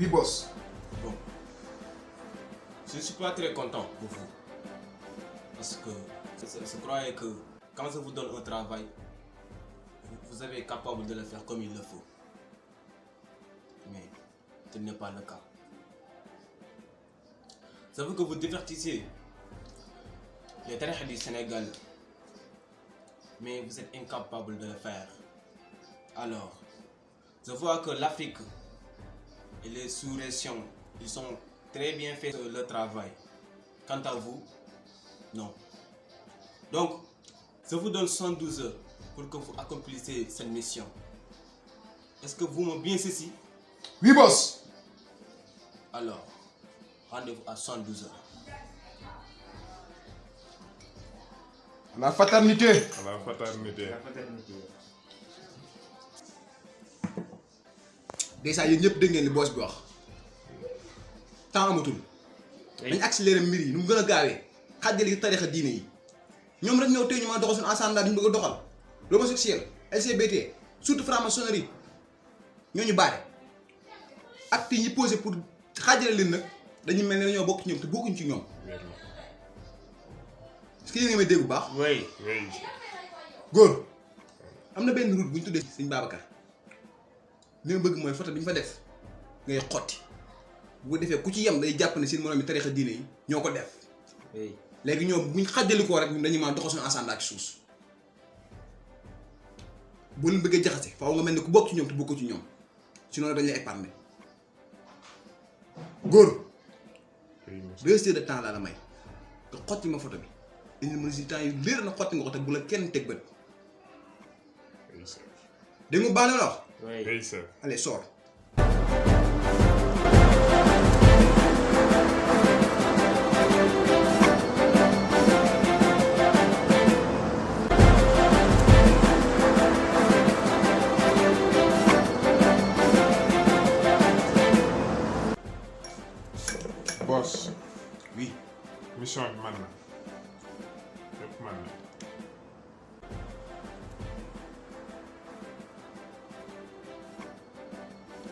Oui, boss. Bon, je ne suis pas très content pour vous. Parce que je croyais que quand je vous donne un travail, vous êtes capable de le faire comme il le faut. Mais ce n'est pas le cas. Je veux que vous divertissiez les tarifs du Sénégal, mais vous êtes incapable de le faire. Alors, je vois que l'Afrique et les sous-régions, ils sont très bien fait le travail. Quant à vous, non. Donc, je vous donne 112 heures pour que vous accomplissiez cette mission. Est-ce que vous me bien ceci? Oui, boss. Alors, rendez-vous à 112 heures. La fraternité. La fraternité. Déjà yéen ñëpp dégg ngeen li boss bi wax temps amatul. dañu accéléré mbir yi nu mu gën a gaawee xàjjali tarixa diine yi ñoom rek ñëw tey ñu mën a doxal suñu assemblée ñu bëgg a doxal l'homosexuel LGBT surtout franc-maçonnerie ñooñu baare acte yi ñu posé pour xàjjale leen nag dañuy mel ne dañoo bokk ci ñoom te bokkuñ ci ñoom. est-ce que yéen nga may dégg bu baax. oui. góor am na benn route bu ñu tuddee sëñ Babacar li ma bëgg mooy photo bi ñu fa def ngay xotti bu ko defee ku ci yem day jàpp ne seen moroom yi tarixa diine yi ñoo ko def. léegi ñoom buñ xàjjalikoo rek ñun dañuy mën a doxal suñu assemblée ak suus boo leen bëggee jaxase faaw nga mel ni ku bokk ci ñoom te bokkoo ci ñoom sinon dañ lay épargner góor 2 heures de temps laa la may nga xotti ma photo bi indi ma résultat yu leer na xotti nga ko te bu la kenn teg bët dégg nga baax na la wax. Oui, sir. Allez, sors. Boss, Oui. mission bi man na. Yëpp man na.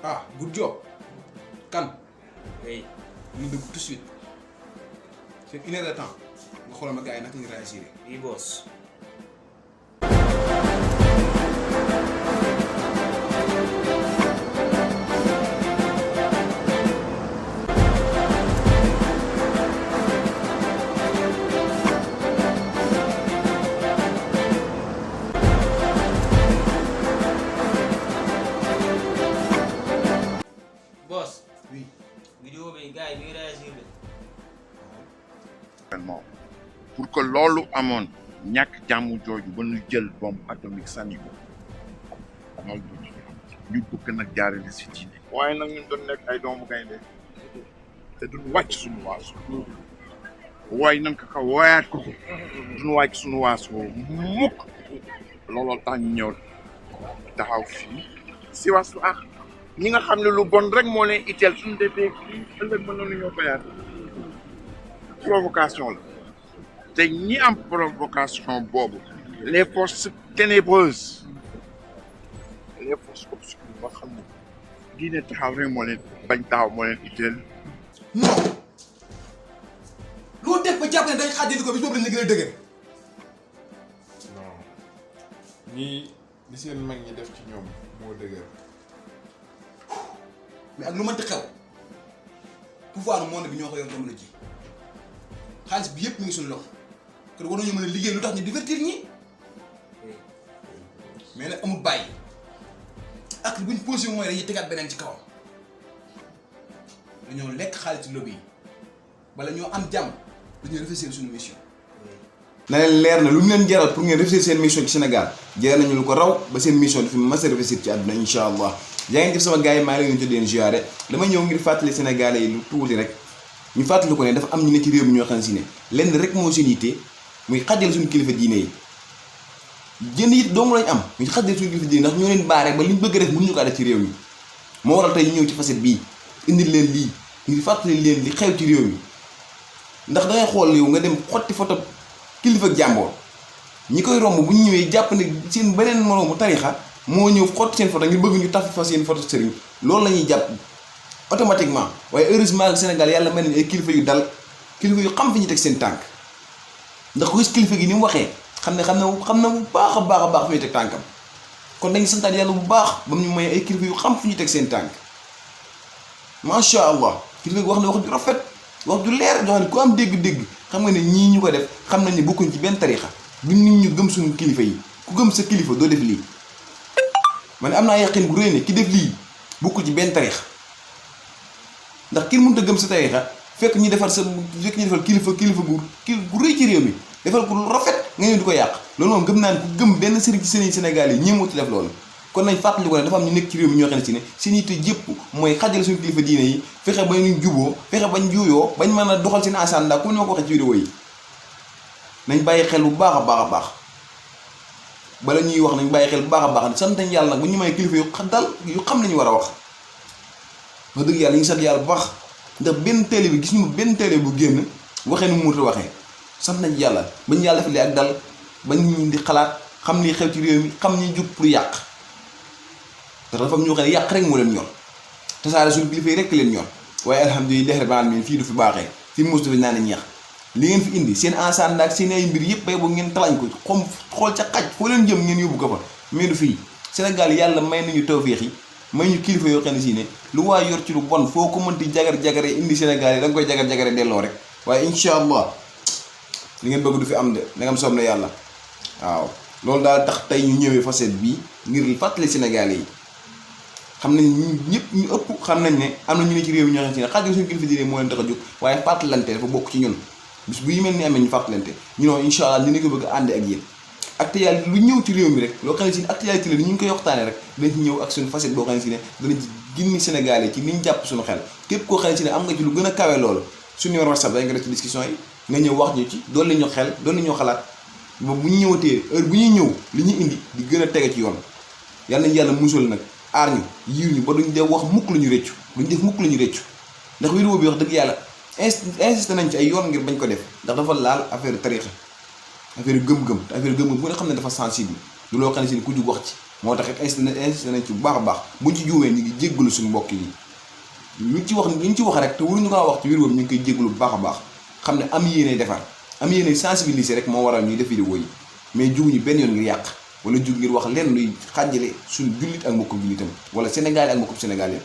Ah, good job. Kan. Oui. Ñu dugg tout de suite. C'est 1 heure de temps. Nga xoolal ma gars yi naka ñu réagir. Oui, boss. Boss, Oui. vidéo bi gars yi ñu ngi réagir de. pour que loolu amoon ñàkk jàmm jooju ba ñu jël bombe atomique sànni ko loolu ñu bëgg nag jaarale si diine waaye nag ñun doon nekk ay doomu gaynde te duñ wàcc suñu waasu waaye nañ ko ko waayaat ko duñ wàcc suñu waasu mukk looloo tax ñu ñëw taxaw fii si waasu ak ñi nga xam ne lu bon rek moo leen itteel suñu defee fii ëllëg mën nañu ñoo ko yaat provocation la te ñi am provocation boobu les forces ténébreuses les forces obscures ba xam ne diine taxaw rek moo leen bañ taxaw moo leen itteel. Non. Loo def ba jàpp ne dañ xàjjali ko bi boobu lañ gën a dëgër. Non. ñii li seen mag ñi def ci ñoom moo dëgër. Mais ak lu mënti xew pouvoir monde bi ñoo ko yor jamono ji xaalis bi yëpp mi ngi suñu loxo kon war nañu mën a liggéey lu tax ñu divertir ñi mais nag amul bàyyi ak buñ posé mooy dañuy tegaat beneen ci kawam dañoo lekk xaalis lobby yi bala ñoo am jàmm dañoo réfléchir suñu mission. na leen leer na lu mu leen jaral pour ngeen réfléchir seen mission ci Sénégal jaral nañu lu ko raw ba seen mission dafa mas a réfléchir ci àdduna incha allah. yaa ngi def sama gars yi maa ngi leen di leen ziare dama ñëw ngir fàttali Sénégalais yi lu tuuti rek ñu fàttali ko ne dafa am ñu ne ci réew mi ñoo xam si ne lenn rek moo seen yitte muy xàjjal suñu kilifa diine yi jënd it doomu lañ am ñu xàjjal suñu kilifa diine ndax ñoo leen baare ba liñ bëgg a def mënuñu ko def ci réew mi moo waral tey ñëw ci facette bii indil leen lii ngir fàttali leen li xew ci réew mi ndax dangay xool yow nga dem xotti photo kilifa jàmboor ñi koy romb bu ñu ñëwee jàpp ne seen beneen moroomu tarixa moo ñëw xotti seen photo ngir bëgg ñu taf fa seen photo sëriñ loolu la ñuy jàpp automatiquement. waaye heureusement Sénégal yàlla mel ni ay kilifa yu dal kilifa yu xam fi ñu teg seen tànk ndax ku gis kilifa gi ni mu waxee xam na bu baax a baax fi ñuy teg tànkam kon dañuy santaat yàlla bu baax ba mu ñu may ay kilifa yu xam fi ñu teg seen tànk macha allah kilifa gi wax na wax ju rafet wax ju leer joo xam ne ku am dégg-dégg xam nga ne ñii ñu ko def xam nañ ne bokkuñ ci benn tarixa bu nit ñu gëm suñu kilifa yi ku gëm sa kilifa doo def lii man am naa yaqin bu rëy ne ki def lii bokku ci benn tarixa ndax ki mënut a gëm sa tarixa fekk ñu defal kilifa gu rëy ci réew mi defal ko lu rafet nga ñëw di ko yàq loolu moom gëm naa ne ku gëm benn sëriñ ci sëriñ Sénégal yi ñëwut ci def loolu kon nañ fàttali ko ne dafa am ñu nekk ci réew mi ñoo xam ne si ne seen yitte jëpp mooy xajal suñu kilifa diine yi fexe ba ñu juboo fexe bañ juuyoo bañ mën a doxal seen asanda comme ni ma ko waxee ci vidéo yi nañ bàyyi xel bu baax a baax bala ñuy wax nañ bàyyi xel bu baax a baax sant nañ yàlla nag bu ñu may kilifa yu xam nañu war a wax dëgg yàlla ñu sant yàlla bu baax ndax benn télé bi gis ñu benn télé bu génn waxee nu mu mën a waxee sant nañ yàlla bañ yàlla defalee ak dal ba nit ñi di xalaat xam ni xew ci réew mi xam ñi jug pour yàq ndax dafa am ñoo xam ne yàq rek moo leen ñor tasaare suñu kilifa yi rek leen ñor waaye alhamdulilah rabbil alamin fii du fi baaxee fii mos du fi naan ñeex li ngeen fi indi seen ensemble ak seen ay mbir yëpp bay boo ngeen talañ ko xool ca xaj foo leen jëm ngeen yóbbu ko fa mais du fii Sénégal yàlla may nañu tawféex yi may ñu kilifa yoo xam ne si ne lu waay yor ci lu bon foo ko mënti jagar-jagare indi Sénégal yi da nga koy jagar-jagare delloo rek waaye incha allah li ngeen bëgg du fi am de da nga am soob na yàlla waaw loolu daal tax tey ñu ñëwee facette bii ngir fàttali Sénégalais yi xam nañ ñëpp ñu ëpp xam nañ ne am na ñu ne ci réew mi ñoo xam ne xaajal suñu kilifa diine moo leen tax a jóg waaye fàttalante dafa bokk ci ñun bis bu yu mel ni amee ñu fàttalante ñu noonu incha allah ñu ne ko bëgg a ànd ak yéen actualité lu ñëw ci réew mi rek loo xam ne si ne actualité la ni ñu ngi koy waxtaanee rek dinañ ci ñëw ak suñu facette boo xam ne si ne danañ ci ginni Sénégalais ci liñ jàpp suñu xel képp koo xam ne si ne am nga ci lu gën a kawe loolu suñu numéro WhatsApp dañ ko def ci discussion yi nga ñëw wax ñu ci doon li ñu xel doon li ñu xalaat ba bu ñu ñëwatee heure bu ñuy ñëw li ñuy indi di gën a tege ci yoon yàlla nañu yàlla musal nag aar ñu yiir ñu ba duñ dee wax mukk lu ñu réccu duñ def mukk lu ñu réccu ndax vidéo bi wax dëgg yàlla insisté nañ ci ay yoon ngir bañ ko def ndax dafa laal affaire tarixa affaire gëm-gëm te affaire gëm-gëm bu nga xam ne dafa sensible du loo xam ne si ku jug wax ci moo tax it insisté nañ ci bu baax a baax buñ ci juumee ñu ngi jéggalu suñu mbokk yi luñ ci wax rek te waruñu ko wax ci vidéo bi ñu ngi koy jéggalu bu baax a baax xam ne am yéene defar am yéene sensibiliser rek moo waral ñuy def vidéo yi mais juguñu benn yoon ngir yàq wala jug ngir wax lenn luy xàjjale suñu jullit ak mbokku jullitam wala Sénégal ak mbokku Sénégal yi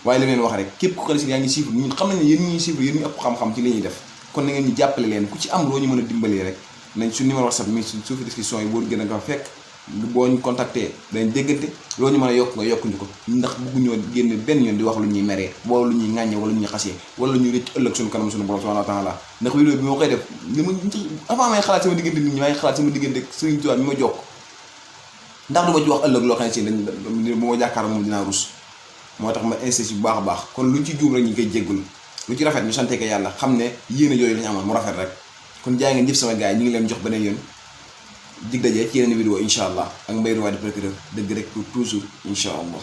waaye li leen wax rek képp ku xam ne si yaa ngi chiffre ñun xam nañ ne yéen ñuy chiffre yéen ñu ëpp xam-xam ci li ñuy def kon na ngeen ñu jàppale leen ku ci am loo ñu mën a dimbalee rek nañ suñu numéro WhatsApp mi suñ suufi description yi boo gën a nga fekk boo ñu contacté dañ déggante loo ñu mën a yokk nga yokkuñu ko ndax bëgguñoo génn benn yoon di wax lu ñuy meree wala lu ñuy ŋàññe wala lu ñuy xasee wala lu ñuy rëcc ëllëg suñu kanam suñu borom subhanahu wa taala ndax vidéo bi moo koy def li ma avant may xalaat sama diggante nit ñi may xalaat sama diggante Serigne Touba mi ma jokk ndax du ma ci wax ëllëg loo xam ne si dañ bu ma jàkkaar moom dinaa rus moo tax ma insisté bu baax a baax kon luñ ci juum rek ñu koy jéggul lu ci rafet ñu sante ko yàlla xam ne yéene yooyu lañu amoon mu rafet rek kon jaay ngeen jëf sama gars yi ñu ngi leen jox beneen yoon dig dajee ci yeneen vidéo incha allah ak Mbaye Nouvelle di procureur dëgg rek pour toujours incha allah